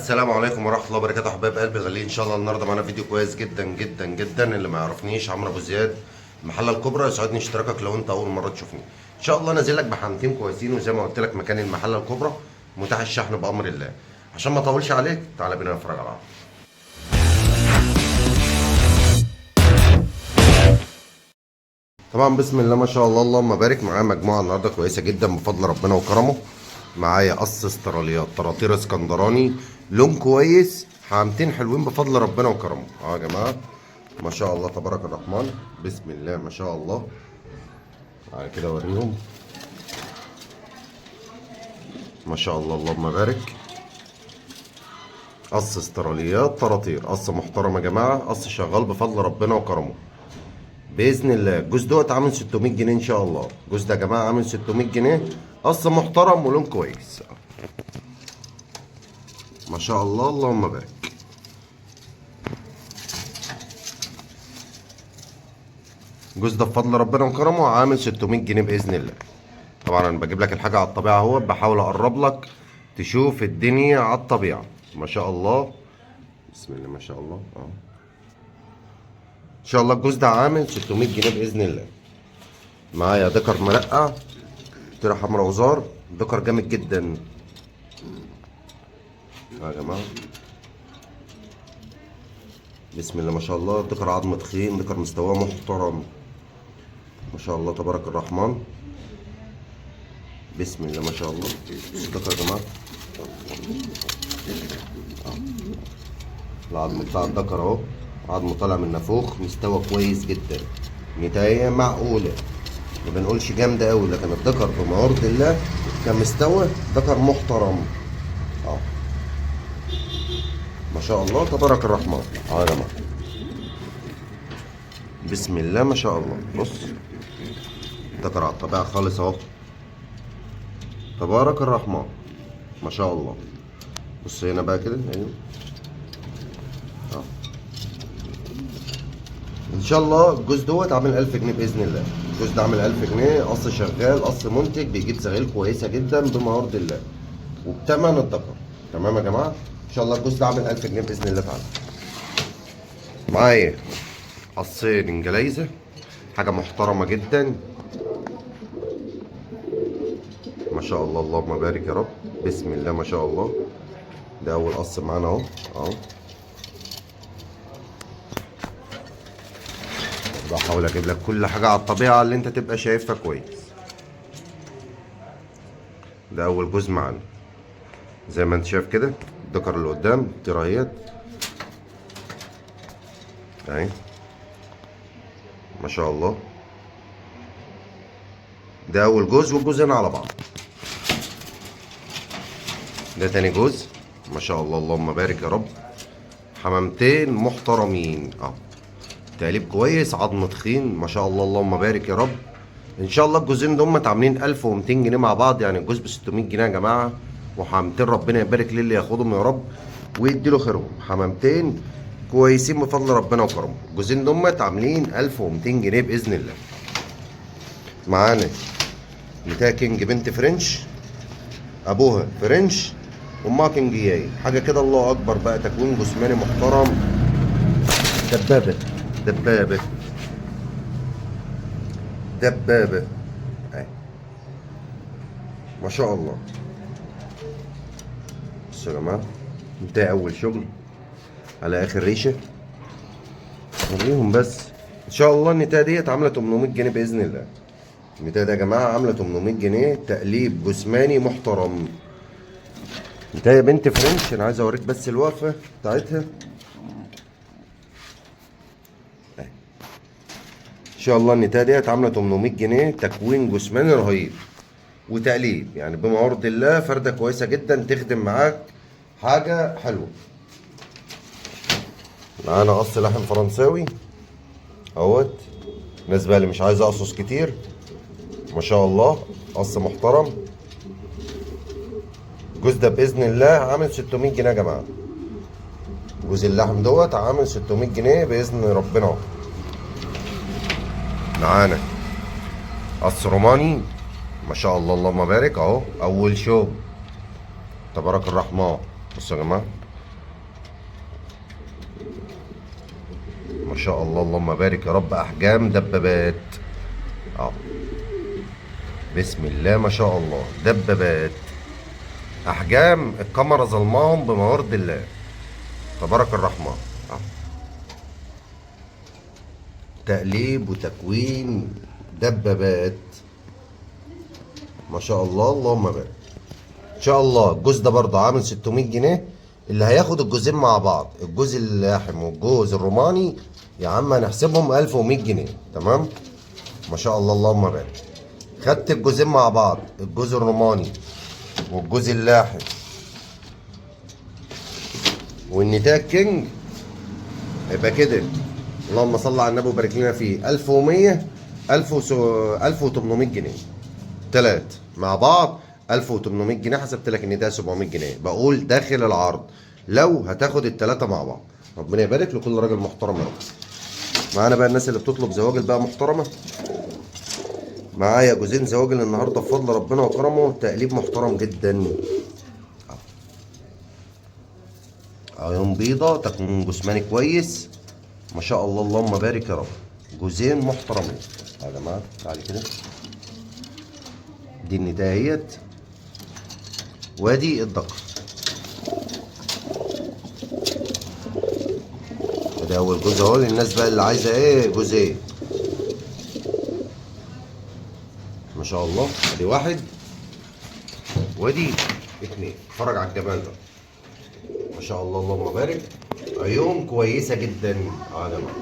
السلام عليكم ورحمة الله وبركاته حبايب قلبي غاليين. ان شاء الله النهارده معانا فيديو كويس جدا جدا جدا. اللي ما يعرفنيش عمرو ابو زياد المحلة الكبرى، يسعدني اشتراكك لو انت اول مرة تشوفني. ان شاء الله نازل لك بحمتين كويسين، وزي ما قلت لك مكان المحلة الكبرى متاح الشحن بامر الله. عشان ما اطولش عليك تعالى بينا نتفرج على بعض. طبعا بسم الله ما شاء الله اللهم بارك، معايا مجموعة النهارده كويسة جدا بفضل ربنا وكرمه. معايا قص استراليات طراطير اسكندراني لون كويس، حمامتين حلوين بفضل ربنا وكرمه. يا جماعة ما شاء الله تبارك الرحمن، بسم الله ما شاء الله. تعالى كده اوريهم، ما شاء الله اللهم بارك. قص استراليات طراطير، قص محترم يا جماعة، قص شغال بفضل ربنا وكرمه باذن الله. الجوز دوت عامل 600 جنيه ان شاء الله. الجوز ده يا جماعة عامل 600 جنيه، قص محترم ولون كويس ما شاء الله اللهم بارك. الجوز ده بفضل ربنا وكرمه عامل 600 جنيه باذن الله. طبعا انا بجيب لك الحاجة على الطبيعة اهو، بحاول اقرب لك تشوف الدنيا على الطبيعة ما شاء الله، بسم الله ما شاء الله. ان شاء الله الجوز ده عامل 600 جنيه باذن الله. معايا دكر مرقع طيره حمرا وزار، دكر جامد جدا يا جماعة، بسم الله ما شاء الله. دكر عظم تخين، دكر مستواه محترم ما شاء الله تبارك الرحمن، بسم الله ما شاء الله. دكر يا جماعة، العظم بتاع الدكر اهو، عظمه طالع من نافوخ، مستوى كويس جدا، نتايه معقولة، ما بنقولش جامدة قوي، لكن الدكر بما يرضي الله كمستوى دكر محترم. ما شاء الله تبارك الرحمن. يا جماعة بسم الله ما شاء الله. بص دكر على الطبيعة خالص اهو، تبارك الرحمن ما شاء الله. بص هنا بقى كده، ايوه. ان شاء الله الجوز دوت عامل 1000 جنيه باذن الله. الجوز ده عامل 1000 جنيه، قص شغال، قص منتج، بيجيب زغيل كويسة جدا بما يرضي الله وبتمن الدكر. تمام يا جماعة، ان شاء الله الجوز ده عامل 1000 جنيه باذن الله تعالى. معايا قصين انجليزي، حاجة محترمه جدا ما شاء الله اللهم بارك يا رب، بسم الله ما شاء الله. ده اول قص معانا اهو اهو. بحاول اجيب لك كل حاجة على الطبيعة اللي انت تبقى شايفها كويس. ده اول جزء معانا زي ما انت شايف كده، الدكر اللي قدام الطيرة اهيت اهي ما شاء الله. ده اول جزء، والجزئين على بعض. ده تاني جزء ما شاء الله اللهم بارك يا رب. حمامتين محترمين تقليب كويس، عظم تخين ما شاء الله اللهم بارك يا رب. ان شاء الله الجزئين دول عاملين 1200 جنيه مع بعض، يعني الجزء ب 600 جنيه يا جماعة. وحمامتين ربنا يبارك للي ياخدهم يا رب ويدي له خيرهم. حمامتين كويسين بفضل ربنا وكرمه. الجزئين دول عاملين 1200 جنيه باذن الله. معانا نتاية كينج بنت فرنش، ابوها فرنش امها كينجياي، حاجة كده الله اكبر بقى، تكوين جسماني محترم، دبابة دبابة دبابة اهي ما شاء الله. بصوا يا جماعة، انتهى اول شغل على اخر ريشه، وريهم بس. ان شاء الله النتايه ديت عامله 800 جنيه باذن الله. النتايه ده يا جماعة عامله 800 جنيه، تقليب جسماني محترم. نتايه بنت فرنش، انا عايز اوريك بس الوقفة بتاعتها. ان شاء الله النتايه ديت عامله 800 جنيه، تكوين جسماني رهيب وتقليب، يعني بما يرضي الله فرده كويسة جدا تخدم معاك حاجة حلوة. معانا قص لحم فرنساوي اهوت، الناس بقى اللي مش عايزه اقصص كتير ما شاء الله، قص محترم. الجوز ده باذن الله عامل 600 جنيه يا جماعة. جوز اللحم دوت عامل 600 جنيه باذن ربنا. معانا قص روماني ما شاء الله اللهم بارك اهو، اول شغل تبارك الرحمن. بصوا يا جماعة ما شاء الله اللهم بارك يا رب، احجام دبابات اهو. بسم الله ما شاء الله، دبابات، احجام الكاميرا ظلماهم بما يرضي الله تبارك الرحمن. تقليب وتكوين دبابات ما شاء الله اللهم بارك. ان شاء الله الجوز ده برضه عامل 600 جنيه. اللي هياخد الجوزين مع بعض، الجوز اللاحم والجوز الروماني، يا عم هنحسبهم 1100 جنيه. تمام، ما شاء الله اللهم بارك. خدت الجوزين مع بعض، الجوز الروماني والجوز اللاحم والنتاج كينج، يبقى كده اللهم صل على النبي وبارك لنا فيه 1100 1800 جنيه. تلات مع بعض 1800 جنيه. حسبت لك ان ده 700 جنيه، بقول داخل العرض لو هتاخد التلاتة مع بعض. ربنا يبارك لكل راجل محترم يا رب. معانا بقى الناس اللي بتطلب زواجل بقى محترمه. معايا جوزين زواجل النهارده بفضل ربنا وكرمه، تقليب محترم جدا. عيون بيضة، تكوين جسماني كويس ما شاء الله اللهم بارك يا رب. جوزين محترمين يا جماعة. تعالي كده، دي الندايه اهيت وادي الدقة. ده اول جوز اهو للناس بقى اللي عايزه ايه جوزين ما شاء الله. ادي واحد وادي اتنين. اتفرج على الجمال ده ما شاء الله اللهم بارك. عيون كويسة جدا يا جماعة،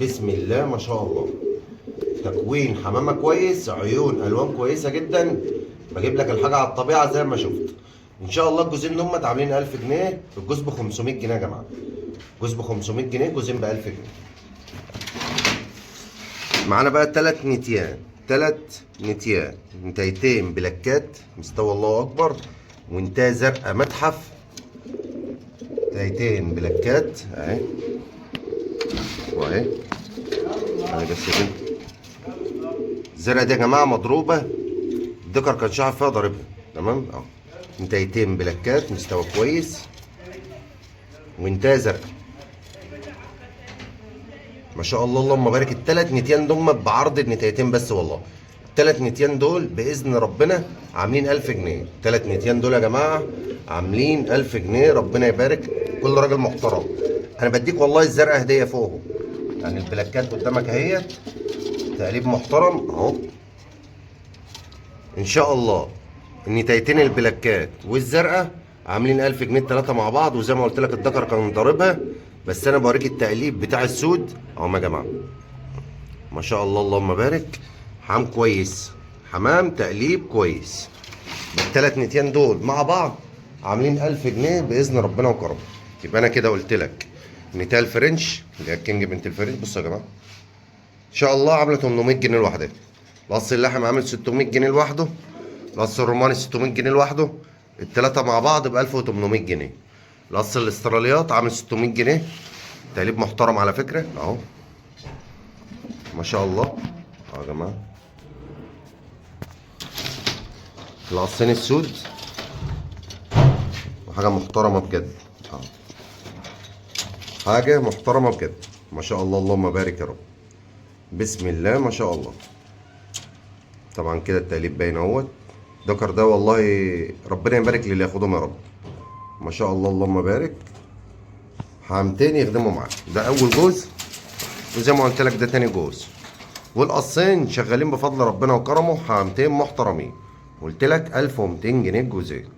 بسم الله ما شاء الله. تكوين حمامه كويس، عيون الوان كويسة جدا. بجيب لك الحاجة على الطبيعة زي ما شفت. ان شاء الله الجوزين دول عاملين 1000 جنيه، الجوز ب 500 جنيه يا جماعة. جوز ب 500 جنيه، جوزين ب 1000 جنيه. معانا بقى 3 نتيان، 3 نتيان، نتايتين بلاكات مستوى الله اكبر، وانتايه زرقاء متحف. نتايتين بلاكات اهي واهي. انا بس كده الزرقاء دي يا جماعة مضروبة، الدكر كان شعر فيها ضاربها. تمام اهو، نتايتين بلاكات مستوى كويس، وانتايه زرقاء ما شاء الله اللهم بارك. التلات نتيان دول بعرض النتايتين بس والله. التلات نتيان دول باذن ربنا عاملين 1000 جنيه. التلات نتيان دول يا جماعة عاملين 1000 جنيه. ربنا يبارك كل راجل محترم. انا بديك والله الزرقاء هديه فوقهم، يعني البلاكات قدامك اهيت، تقليب محترم اهو. ان شاء الله النتايتين البلاكات والزرقاء عاملين 1000 جنيه التلاتة مع بعض. وزي ما قلت لك الدكر كان ضاربها، بس انا بوريك التقليب بتاع السود اهو يا جماعة. ما شاء الله اللهم بارك. حمام كويس، حمام تقليب كويس. التلات نتيان دول مع بعض عاملين 1000 جنيه باذن ربنا وكرمه. يبقى انا كده قلت لك نتايه ال French اللي هي الكينج بنت ال French، بصوا يا جماعة ان شاء الله عامله 800 جنيه لوحدها. القص اللحم عامل 600 جنيه لوحده، القص الروماني 600 جنيه لوحده، التلاتة مع بعض ب 1800 جنيه. القص الاستراليات عامل 600 جنيه، تقليب محترم على فكرة اهو ما شاء الله اهو يا جماعة. القصين السود وحاجه محترمه بجد اهو، حاجة محترمه بجد ما شاء الله اللهم بارك يا رب. بسم الله ما شاء الله. طبعا كده التقليب باين اهوت. دكر ده والله ربنا يبارك للي ياخدهم يا رب. ما شاء الله اللهم بارك. حامتين يخدموا معاك. ده اول جوز، وزي ما قلت لك ده تاني جوز. والقصين شغالين بفضل ربنا وكرمه، حامتين محترمين. قلت لك 1200 جنيه الجوزين.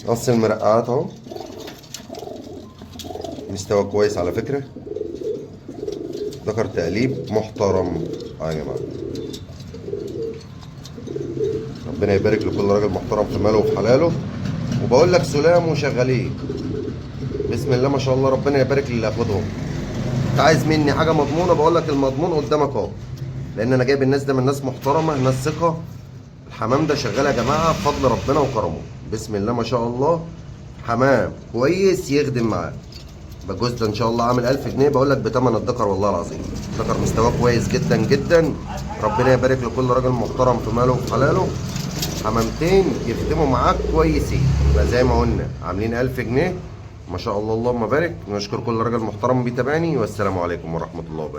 قص المرقعات اهو، مستوى كويس على فكرة. ذكر تقليب محترم يا جماعة. ربنا يبارك لكل راجل محترم في ماله وفي حلاله. وبقول لك سلام وشغالين بسم الله ما شاء الله. ربنا يبارك للي ياخدهم. انت عايز مني حاجة مضمونه؟ بقول لك المضمون قدامك اهو، لان انا جايب الناس ده من ناس محترمه، ناس ثقة. الحمام ده شغال يا جماعة بفضل ربنا وكرمه. بسم الله ما شاء الله، حمام كويس يخدم معاك. الجوز ده ان شاء الله عامل 1000 جنيه، بقول لك بتمن الذكر والله العظيم. الذكر مستواه كويس جدا جدا. ربنا يبارك لكل راجل محترم في ماله وفي حلاله. حمامتين يخدموا معاك كويسين. يبقى زي ما قلنا عاملين 1000 جنيه. ما شاء الله اللهم بارك. نشكر كل راجل محترم بيتابعني، والسلام عليكم ورحمة الله وبركاته.